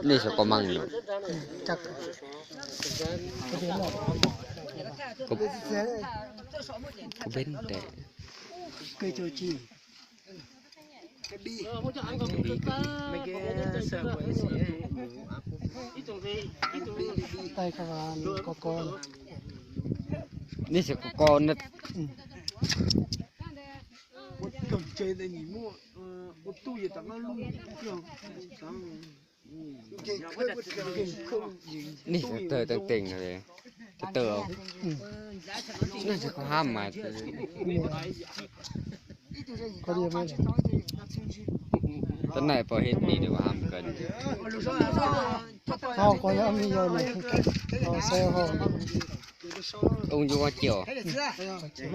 Nej xyov koj meej lawm. Kuv peb nte. Nej xyov koj koj na. Nej xyov tawg teeb teeg no, tawg tawg, nej xyov koj hab mas. Tau nai pom hib ni kuv hab kawg. Ub, yuav ua ciav, ua ciav,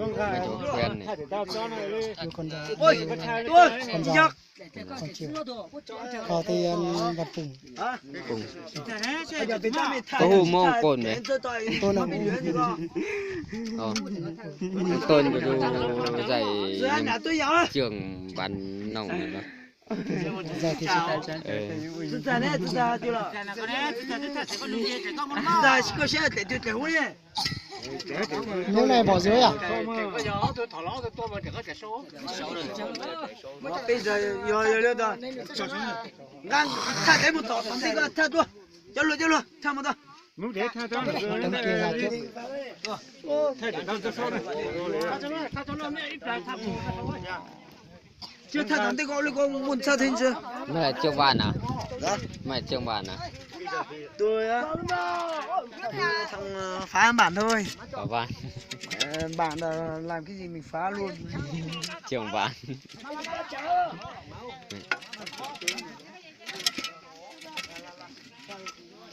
koj tias Vaj Pooj, koj hu Muaj Koos ne? Tooj yog zais Coob Npas Noog no. Nyob nai pom xwb yom. Nqa thaj teb mus tom tom ntej ko thaj tuaj. Cov luag cov luag thaj mus tau. Cia thaj tom ntej ko lwm ko mus txhaj theej ntsis. Maj Coob Npas na, Maj Coob Npas na. Tôi á, thằng, ờ, phá bản thôi. Phá bản. Ờ, bản là làm cái gì mình phá luôn. Coob Npas.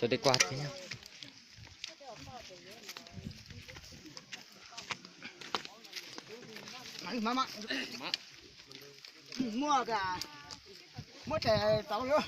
Cov dej kuaj thiab. Muab, muab tes tau lawm.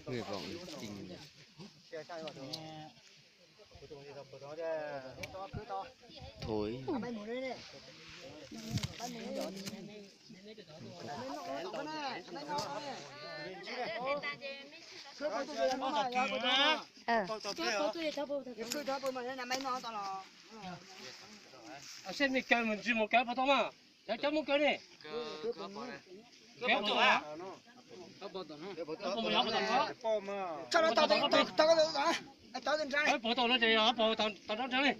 Nguyện vọng tình. Thôi. Seb nej kaw mus ntsis mus kaw puas tau mas. Cov cov mus kaw ne. Kaw puas tau? Puas tau no ces puas tau tom nrab nrab ne.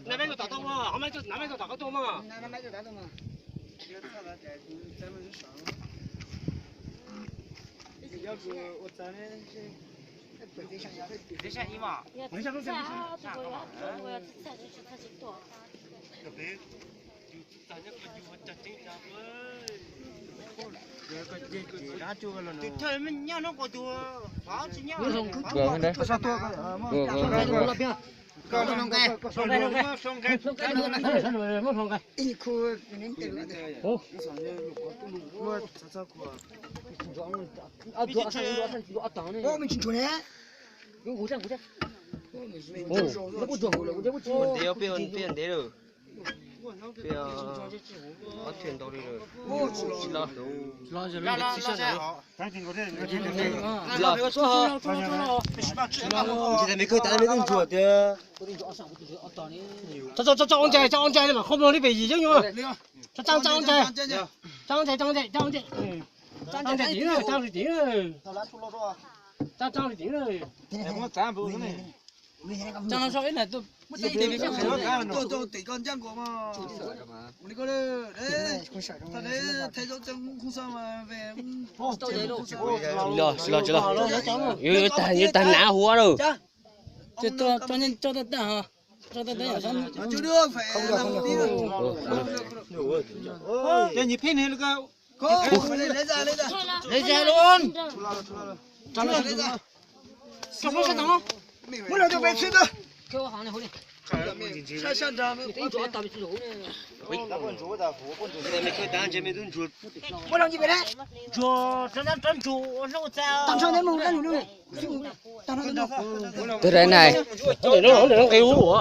Nab meb tau tom koj tuaj mas, nab meb tau tom koj tuaj mas. Ntev peb ntev lawm. Peb ob txhia ntau li lawm. Tsis los. Tsis tas me kawg tas me twb ntsuag tiag. Tso tso tso ua ncais, tso ua ncais li mas qhov muag li pem yim yeeb nyuag. Tso tsa tsa ua ncais. Tsa ua ncais, tsa ua ncais, tsa ua ncais. Tsa ua ncais tim, tsa ua ncais tim. Tsa tsa ua ncais tim. Cov no sau ib na, tuaj tib tib li cov. Tuaj rau tim koj ncaj nkuas mas. Ua li koj, thaum neb thaij zaub cov kuj xav mas ve. Tsis los, tsis los, tsis los. Yuav tag, yuav tag nav huv lawm. Tso tag tag ho. Tso tag tag. Cov nyuag phem ne. Lawv zais lawm. Tus rau na. Nqis ub. Ua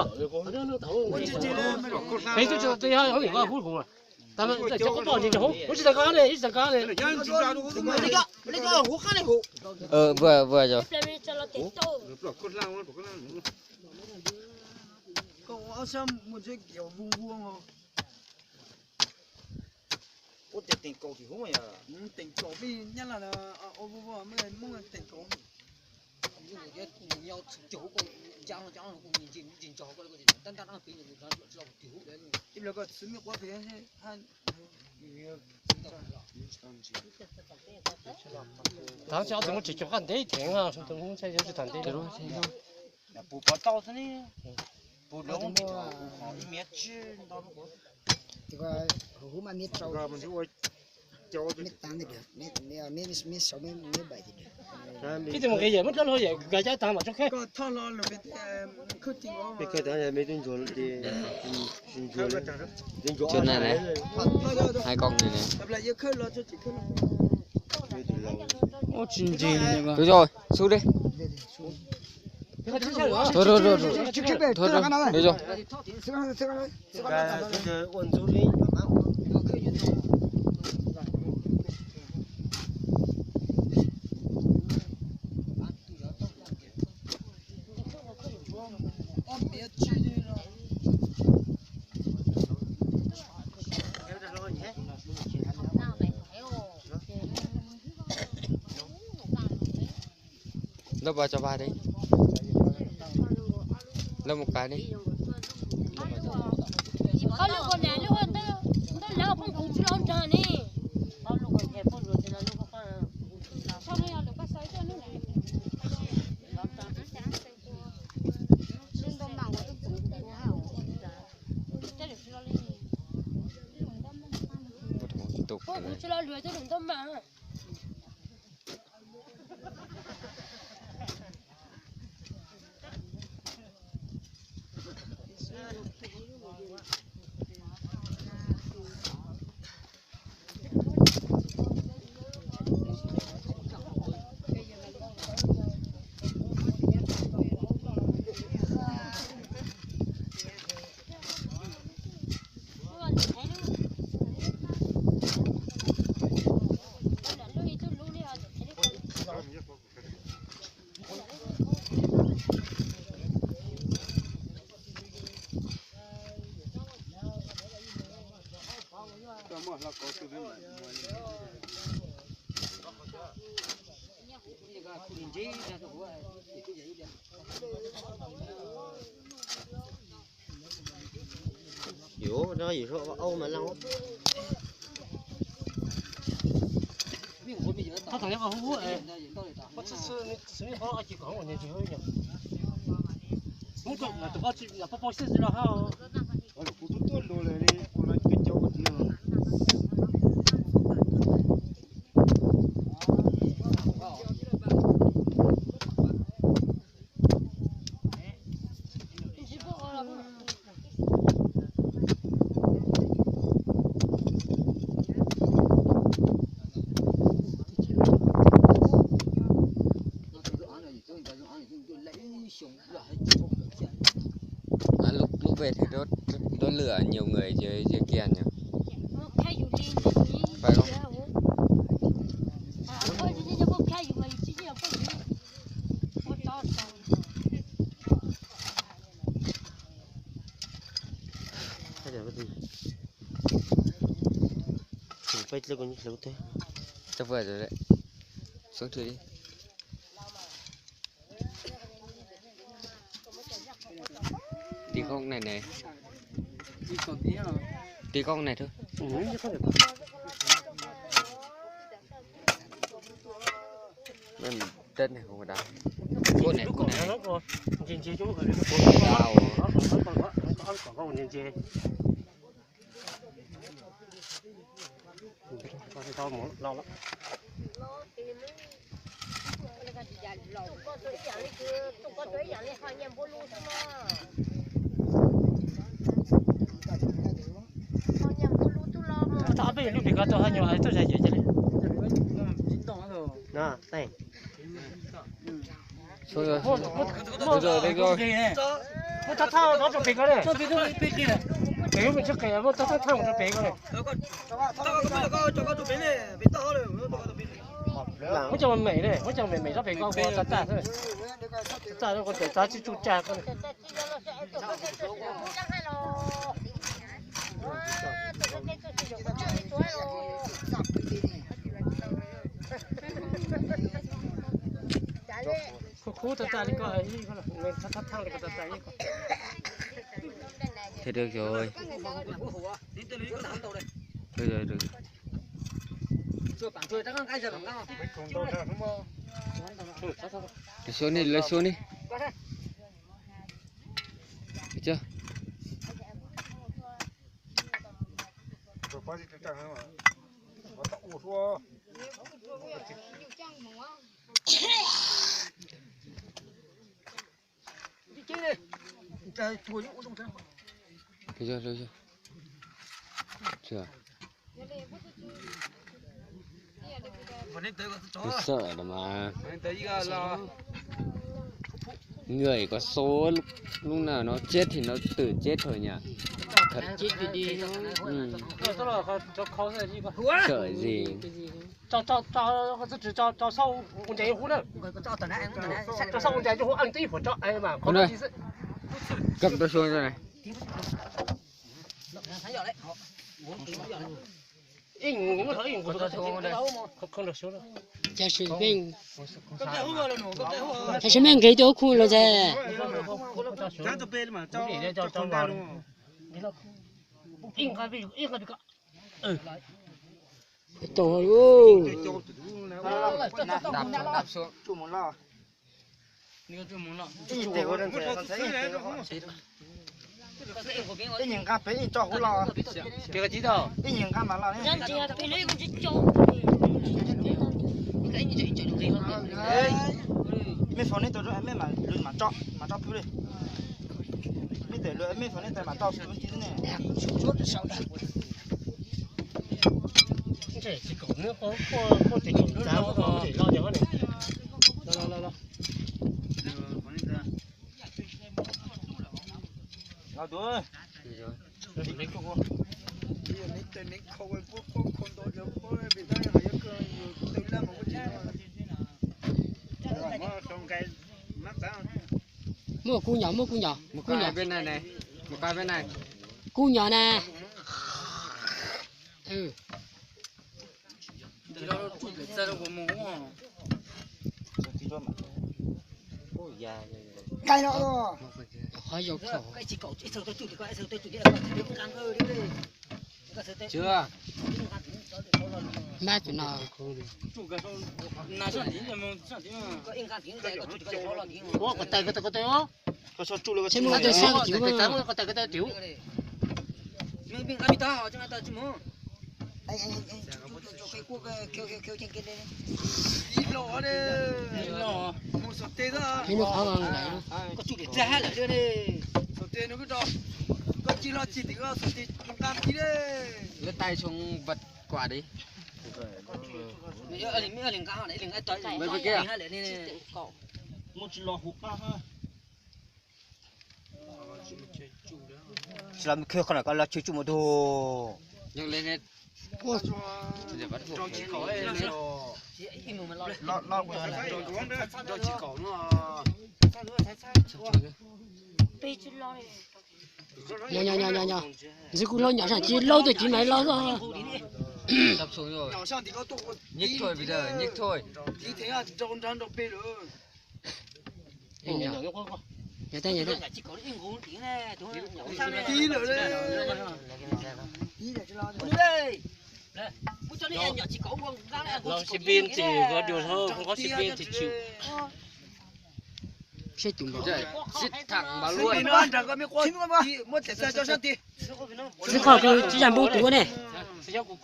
tsis tau kab ne, ib tsis tau kab ne. Vwm, vwm yog. Ua tias teem kaum tim huv yom. Teem kaum peb nyab laj ua ua muaj teem kaum. Thaum tsis ob tug muab tsis cov qaj ntev theem, tus muab tsis tham ntev. Puas pov tau xwb ne. Puas lov ib miav tsib ntau. Ib tug mus nqis yawm muab dlab luag yawm kawg cab tag mam tso khawb. Cov na ne, hai con này nè. Ua tsis ntsis. Tus yog xub dib. Tus yog. Lawv pas tso pas di. Lawv mus kav di. Yuav no yus ua mas laj. Lúc, lúc về thì đốt, đốt lửa nhiều người dưới, dưới kia nhỉ? Phải không? Tao vừa rồi đấy. Xuống thử đi. Ti koob ne ne. Ti koob ne. Teb ne, kuv da. Kuv ne, kuv ne. Tau peb lub pem ko tau hab nyuag tuaj zais yam cia li. Muab thab thab rau pem ko ne. Pem lub me tsheb qis muab thab thab rau pem ko ne. Muab cov mem ne, muab cov mem mem rau pem ko ua tag tag xwb. Tag tag ko tawm txav tsis tsuj tsa ko. Khub khub tag tag li ko, thab thab li ko tag tag li ko. Thế được rồi. Được rồi, được rồi. Lượt xuống đi, lượt xuống đi. Được chưa? Được chưa, được chưa? Chưa. Tôi sợ lắm mà. Người có số, lúc, lúc nào nó chết thì nó tự chết thôi nhỉ. Thật. Chết thì đi thôi. Ừ. Sợ gì. Con ơi, gấp tôi xuống rồi này. Cov sib mej, cov sib mej nqis tuaj ua khu los tes. Tau. Ib nyuag nqa pem ib nyuag tso huv los. Ib nyuag nqa mas los ne. Mej faus neb tau, mej mam, mam tso, mam tso pub li. Mej tawm lawm mej faus neb tau mam tso pub li ne. Los tus. Muaj kub nyom, muaj kub nyom. Mus qab peb na, mus qab peb na. Kub nyom na. Qhov yau khaum. Chưa. Mab tus no. Ua kom tais ko tais ko tais. Tseb mus tais sab ko tais ko tais ko tais tim. Hais lus qhov. Lawv tais xyoo vaj kuam di. Tsis los khwv qhov no ko los tshwm tsuj mus tug. Nyob nyob nyob nyob nyob. Ntxiv kuv hlob nyom sab ci laub tuaj ci mas laub xwb. Nyuaj nyuaj nyuaj. Los sib pin ces kuv dua thawj, kuv qhov sib pin ces chịu. Sib tham npav luaj. Xib qhov kuv tsis yam npoo tus ne. Yam npoo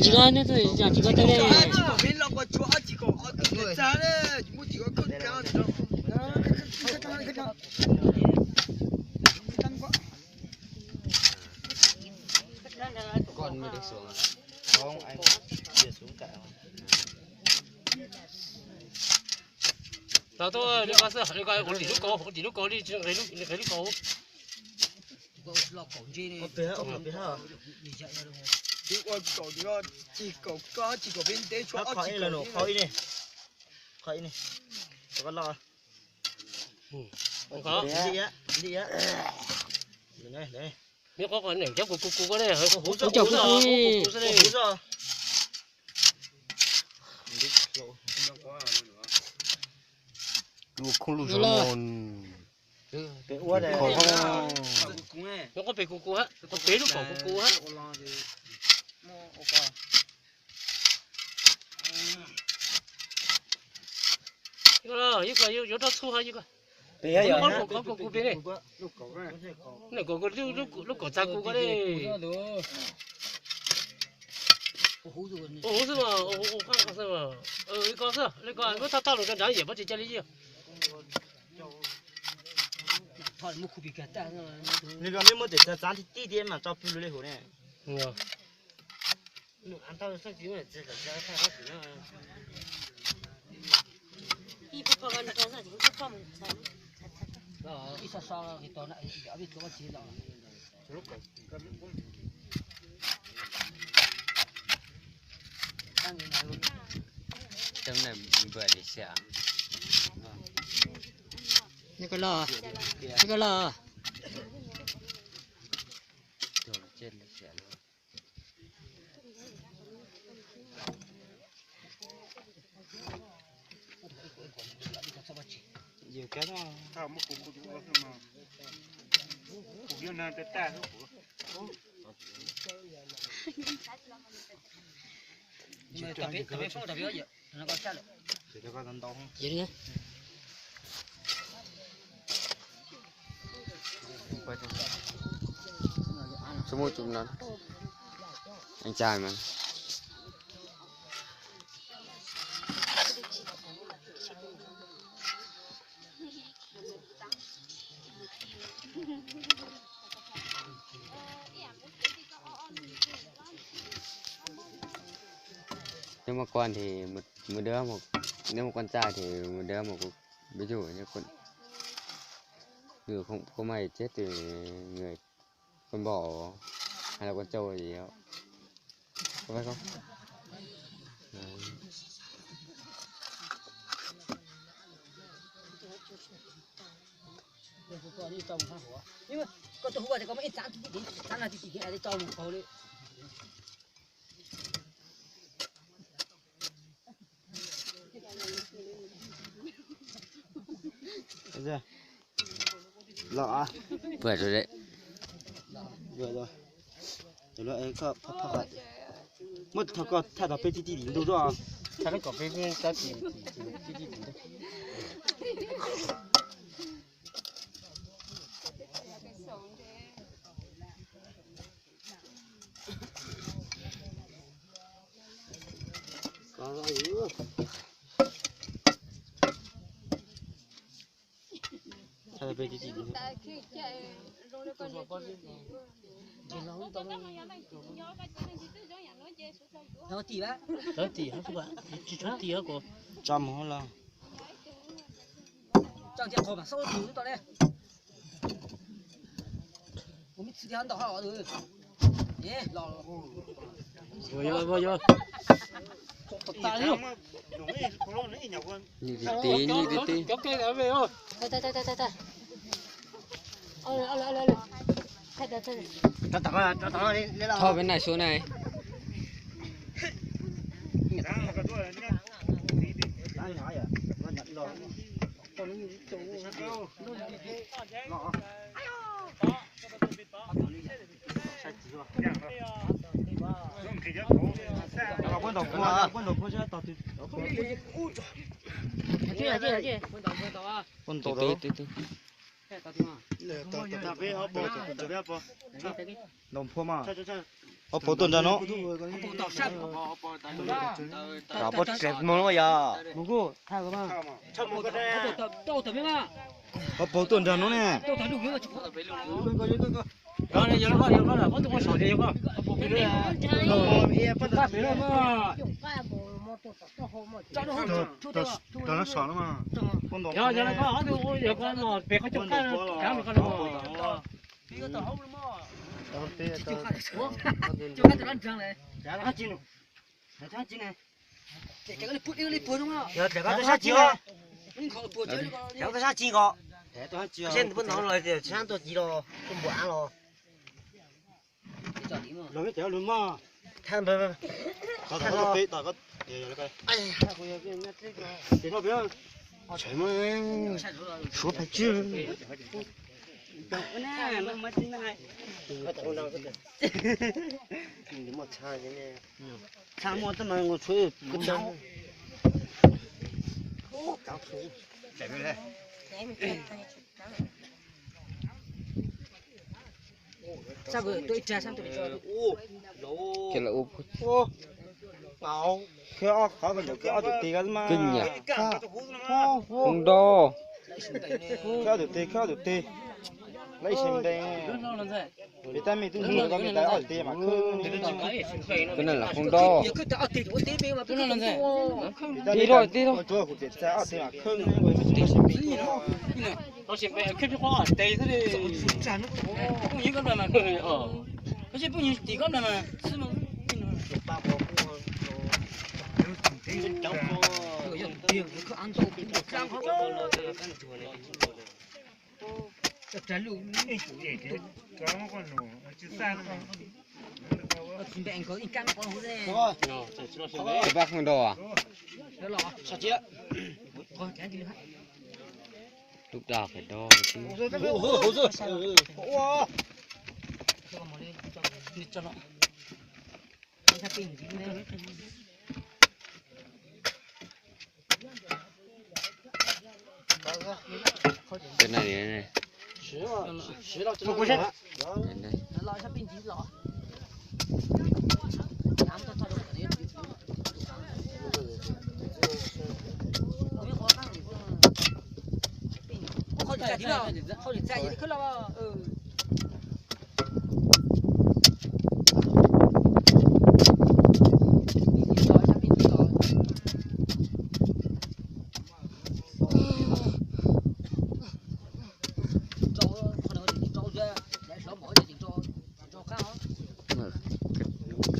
tsis ko, yam tsis ko tau le. Tau tuaj li ko xwb, li ko ua tim lub kaus, ua tim lub kaus li, nqis lub kaus. Qhov ib ne, qhov ib ne, qhov ib ne, li, li, li. Nws qhov qhov nws cov kuv kuv kuv ko ne, huv cov kuv kuv. Lub khoob lub zos no. Nws qhov pem kuv kuv ha, qhov pem lub kaum kuv kuv ha. Ib ko, ib ko yuav rau txhua ha, ib ko. Lub kaum kuv kuv pem ne. Lub kaum kuv, lub kaum txag kuv ko ne. Ua huv xwb mas, ua huv qab ko xwb mas. Ib ko xwb, li ko muab thaj thaj los rau nrad yam pob tsis ca li. Li ko mej muab tes txav txav tib tib mas tso pw lug li hum ne. Nws ko los, nws ko los. Tsis muaj cov no, anh trai mà. Nếu mà con thì một, một đứa một, nếu mà con trai thì một đứa một, ví dụ như con, ví dụ không, không may chết thì người, con bỏ hay là con trâu gì đó. Có phải không? Đấy. Los a. Pua rau de. Muab thov koj thaj tog peb tib tib tim ntuj tuaj. Thaj lub kom peb tib tib tim ntuj. Tso mus los. Nyuj ti ti, nyuj ti ti. Thoj peb nais suab na. Ntaus phua mas. Ob paus tuaj nrag no. Kav poj tsev mus yog. Ob paus tuaj nrag no ne. Rau no sov no mas. Yog tau sab tsi, tau sab tsi nkaus. Seb nws pub ntov los tias sab tuaj ci los tuaj npua av los. Suav pais tswj. Txha muaj tej mas tshuav kuv tau. Ces lawv ua khawb ob tug teg mas. Khawb nrog. Khawb ob tug teg, khawb ob tug teg. Lawv ib sim ntees. Vim tab mej tub ntsuag koj me tais ob tug teg mas khawb. Tus no lam khawb nrog. Tib rau, tib rau. Tsuav kuv txiav txag ob tug teg mas khawb. Peb khawb nrog. Lub dag pem do. Tus no ne.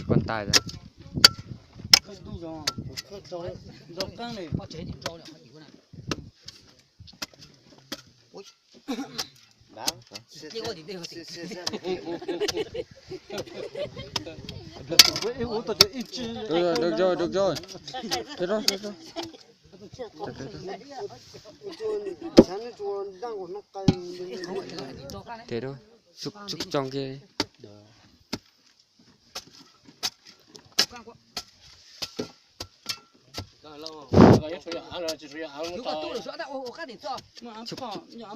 Koj tais. Tes rau, tsuj tsuj tsoog kiag.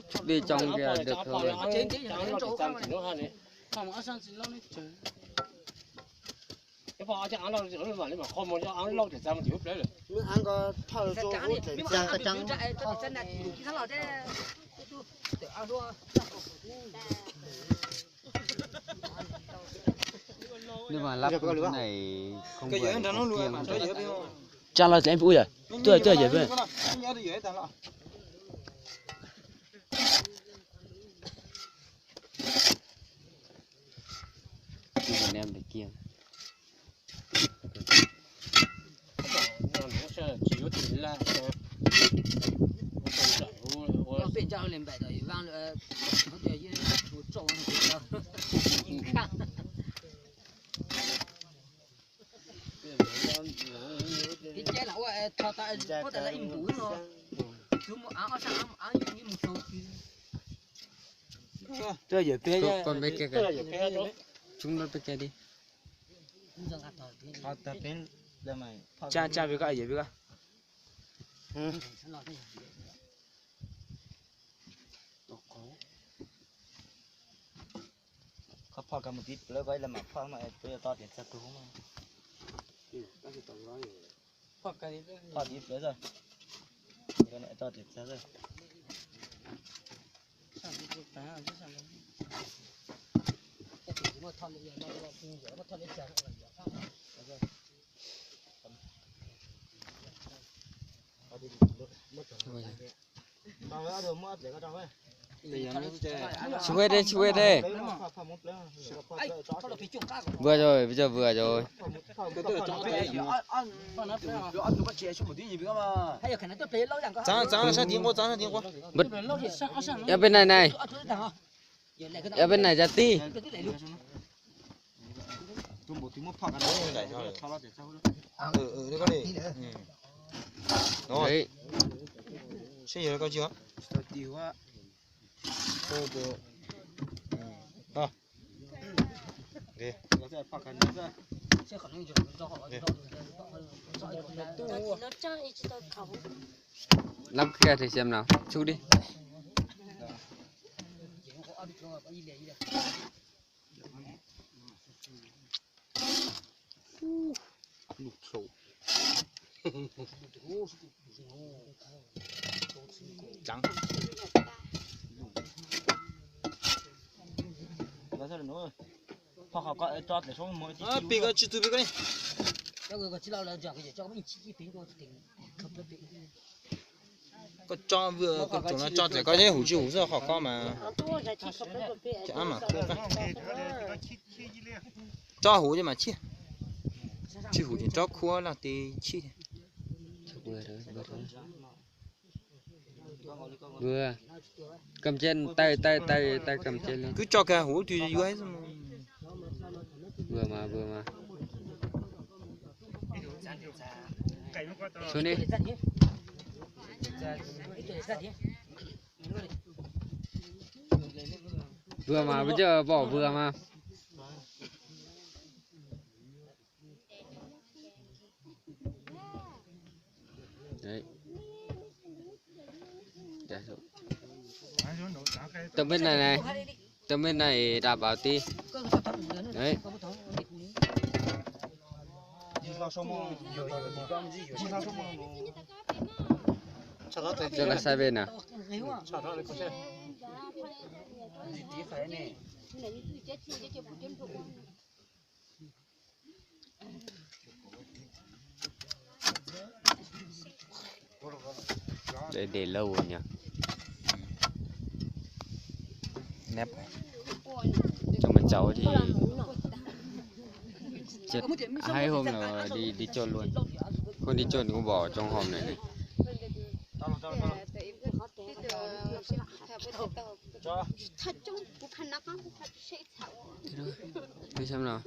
Tsuj dej coob kiag được thôi. Nws mas lab này không vừa này còn kiêng. Tsa los tsev pub yom. Tuaj tuaj yom. Kiêng Việt Nam để kiêng. Tuaj yawm peb, tsoob nrog peb cai di. Tsa, tsa peb koj, yawm peb koj. Qhov phom kav mus tiv plawv ko ib leeg mam phom mas peb yuav tau tias txag kawg hub. Phom tiv plawv xwb, tau tias txag xwb. Tsis ua deb, tsis ua deb. Vwm rồi, bây giờ vwm rồi. Txav, txav sab tid nqua, txav sab tid nqua. Ib peb nais nais. Ib peb nais cov tij. Seb yog koj tsis. Lab kiag thì xem nào, xúc đi. Pis koj tsis txug pis koj li. Koj tso vwm koj tsoom no tso txawm koj yeej huv tsis huv xwb qhov koj mas. Ces ab mam khub koj. Tso huv ces mam chij. Tsis huv ces tso khub laj ti chij. Vwm. Kam cia taw taw taw taw kam cia li. Kwv tso kiag huv twg yuav xwb. Vwm mas, vwm mas. Xu ni. Vwm mas, vwm mas. Đấy. Dạ rồi. Tao bên này này. Tao bên này đảm bảo tí. Đấy. Cho là sai bên nào? Để, để lâu rồi nhỉ. Nếp. Cho mình cháu thì chết hai hôm là đi đi chợ luôn. Không đi chợ thì cũng bỏ trong hòm này này. Thế xem nào.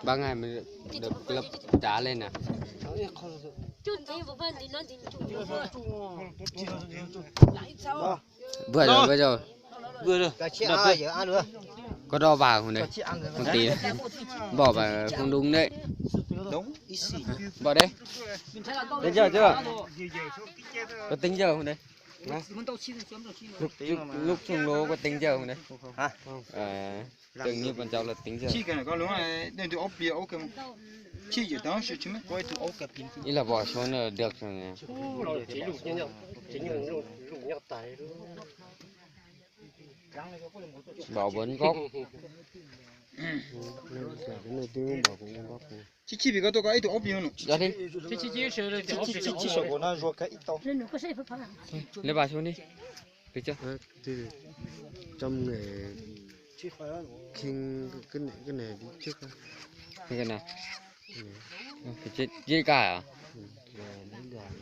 Ba ngày mình được lắp đá lên nè. Vừa rồi, vừa rồi. Có đo vào không đấy? Không tí. Bỏ vào không đúng đấy. Bỏ đấy. Đến giờ chưa? Có tính giờ không đấy? Lúc, lúc, lúc trong lô có tính giờ không đấy? Hả? Ờ, tưởng như bọn cháu là tính giờ. Ý là bỏ số là được rồi nè. Bảo Tuấn Gốc. Tsis txhib pem koj tuaj koj ib tug ob peb no. Yog li. Lawv vas xyoo ni. Pes tsawg? Trăm ngày, khinh cái này, cái này đi trước. Cái này. Cái chết, chết cả à? Và mấy đoàn,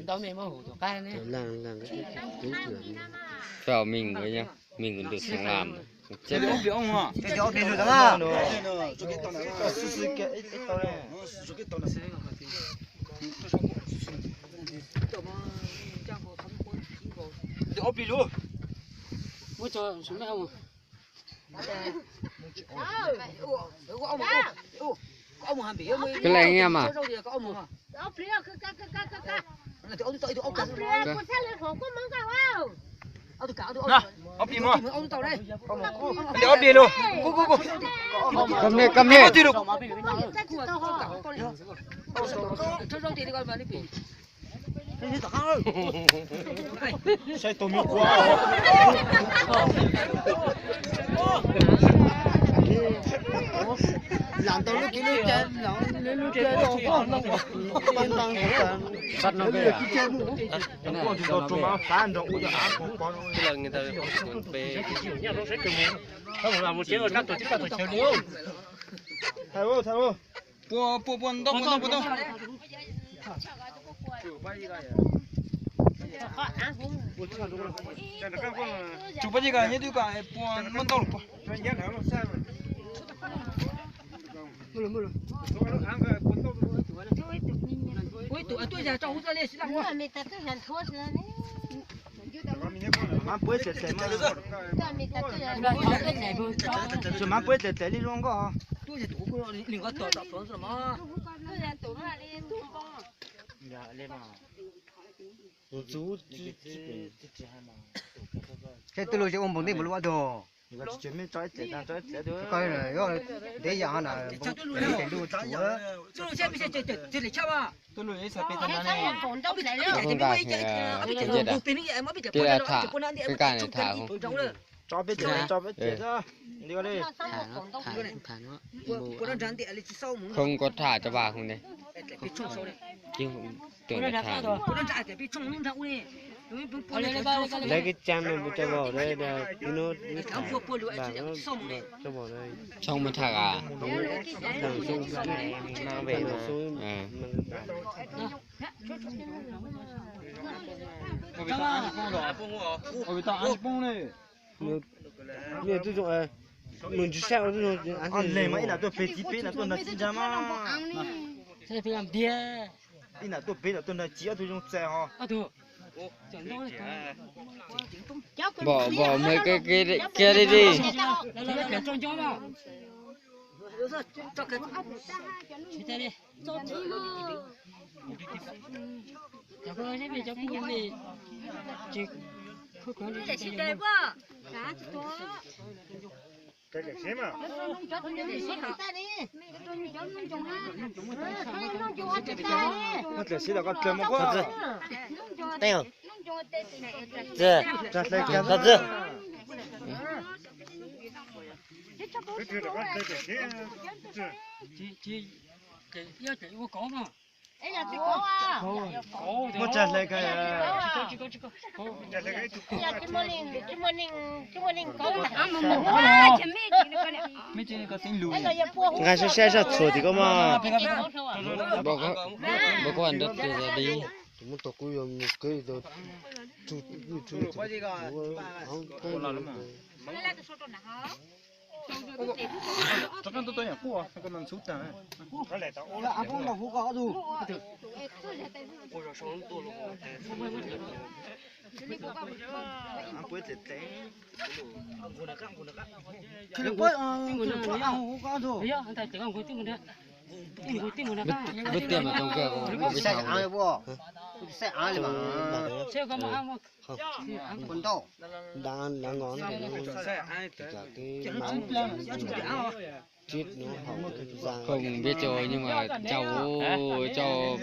ờ, Tau me muab hum tus qab ne. Tau laj laj, twb twb. Tau me nkaus, me nkaus tus xeev lam. Ob plis mus. Ob plis lub. Muab tso sum me mus. Koj leej nyiaj mas. Ob plis mus. Ob plis lug. Koj mej, koj mej. Saib tau me kua. Lam tau lub kiv lub cai, lub cai tau poj ntoo. Pua, pua, pua ntau, pua ntau, pua ntau. Tsum pab yig koj, nyob twb koj pua muab ntau lawm pua. Mas puab tseem tseem li zoo nkauj. Saib twb lug ces ua npaum ntej npaum lub ua dog. Koj ntev yam ho na, ntev lub tsuav. Tij laug tham, koj tham, tham, tham, không có thả cho vào không này. Chứ tưởng là thả. Lawv kib tsaa no mus rau vaum, pib no, rau vaum, tshoob mas tham a. Mus tsis saib, leeg mas ib nam tuaj pem txiv pem, ib nam tuaj nrag txiv ntag mas. Ib nam tuaj pem, ib nam tuaj nrag txiv, ob tug zoo txais ho. Npaum, npaum, kiag li li. Koj dlawg sib los koj dlawg mus koj. Txi, txi. Muab tsa hle koj. Nqa saib saib zog txhuam tim koj mas. Npau koj nrog tias li. Tus muab tau kuv yuav mus kev tau. Lub tiaj mas zoo kawg, kuv saib av li mas. Kuv ntau. Dab lab ngos. Không biết rồi nhưng mà cháu, cháu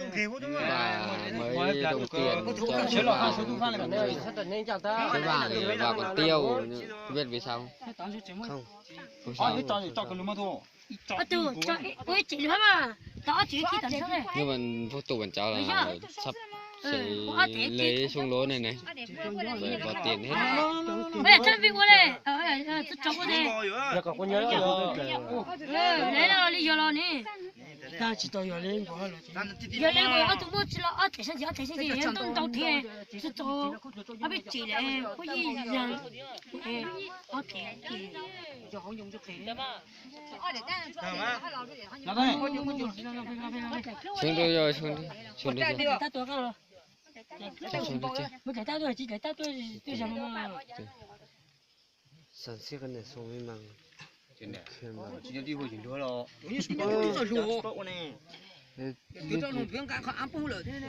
bà mới đồng tiền cho cháu bà, cháu bà thì bà còn tiêu, không biết vì sao. Không, không sao. Nhưng mà vô tụ bọn cháu là sắp sẽ lấy xuống lố này này. Vậy bỏ tiền hết. Tsis tau yog li nkaus, yog li nkaus ob tug muaj tsis los ob tes sab ntsis ob tes sab ntsis yog ntau ntau thiab, tsis tau ob peb tsev lawm, kuj ib leeg ob tes. Sawv daws yog sawv daws, sawv daws.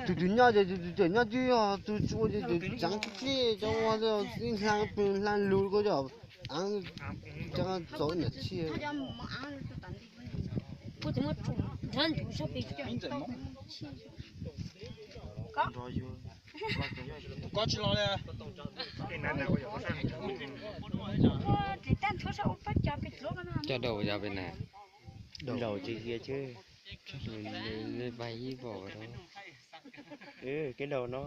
Tus twg nyob ces tus twg nyob twb yog tus tsis ua ces tus tseev tib cov ua ib hla pw hla lus ko yog av txaus niam txiag. Koj tsis los li. Coj daus yog peb na. Daus tsis hiab thiab. Nws pais ib vos rau. Kev daus no.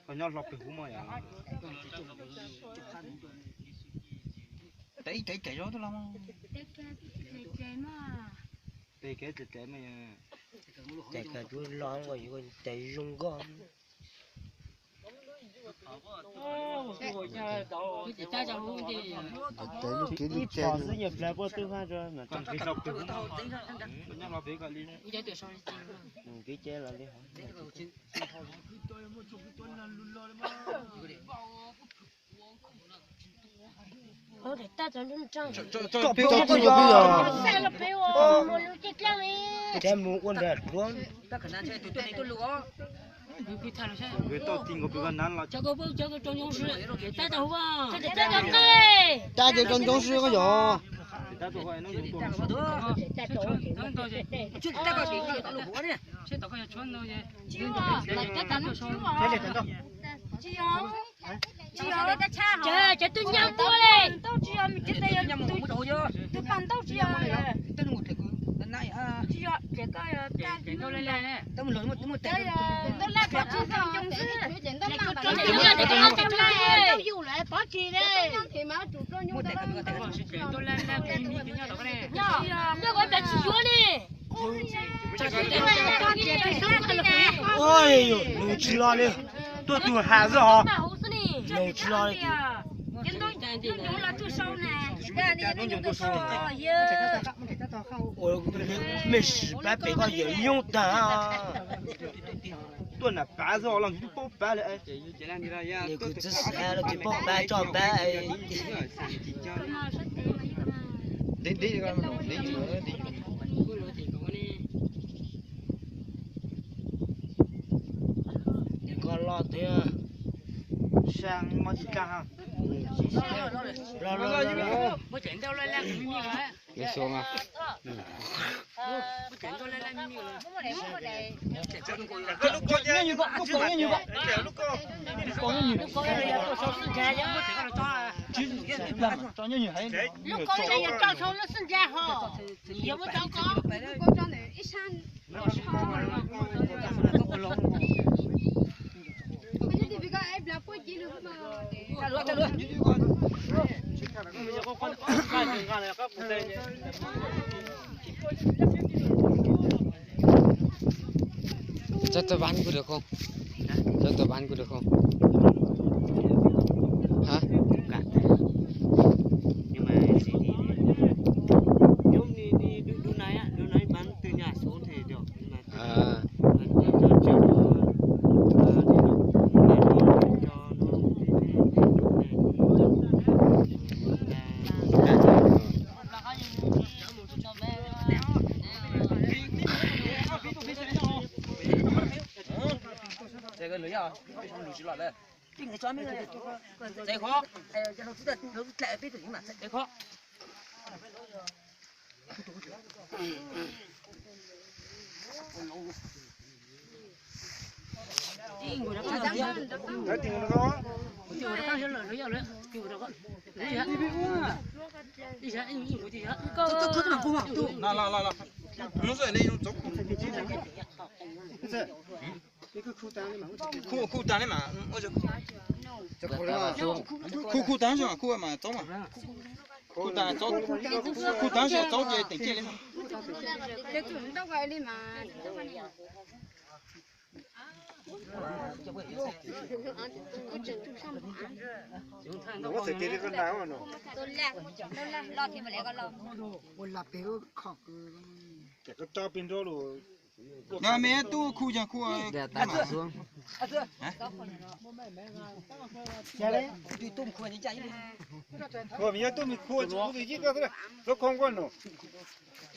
Koj nyob hlo pem hub mog yom. Tes ib tes tes zog tuaj los. Tes kev tes tes mas. Tes kawg cub los tes zoo nkauj. Tes lub kev lub tes xwb nyias plag puag twb hab. Nyob hlo pem ko li. Kev ces los li hov. Cov mus ua nram duab. Tab ces rau ncoob swb koj yog. Cov twb nyab ua li. Tus pas ntaub tsis yog. Nyob ua pem tsis yuav li. Nws tsis los li. Tuaj tug has xwb hos. Nws tsis los li. Ua mej sim pab pem koj yawm yoob tag. Tuaj nam pav xwb los nws twb paub pav li. Nws kuj txwv xav los tsis paub pav tso pav. Nws koj loj tiag. Los los los. Lub koob yog coj tshau lub xwb ntsa ho. Yog muab cov koob. Cho tôi bán có được không? Cho tôi bán có được không? Hả? Cả. Nhưng mà gì thì nhóm đi đi đu đu này á, đu này bán từ nhà xuống thì được. Los los los, hnub xwb ne, khu khu tag li mas, khu khu tag li mas txob mas, khu tag, khu tag txob ces teem kiag li. Nyob me tub khu yog khu,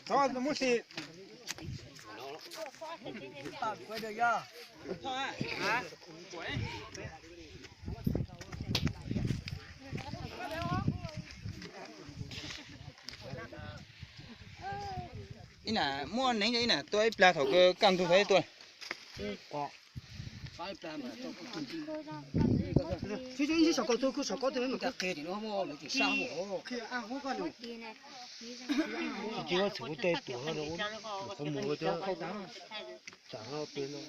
thov muab si. Ib nam muaj neeb, ib nam tua ib plag thaum kaj ntug thaum ib tua. Tsis txhob txhim kuv tej tuam no, kuv mus thiab. Tsam no peb no.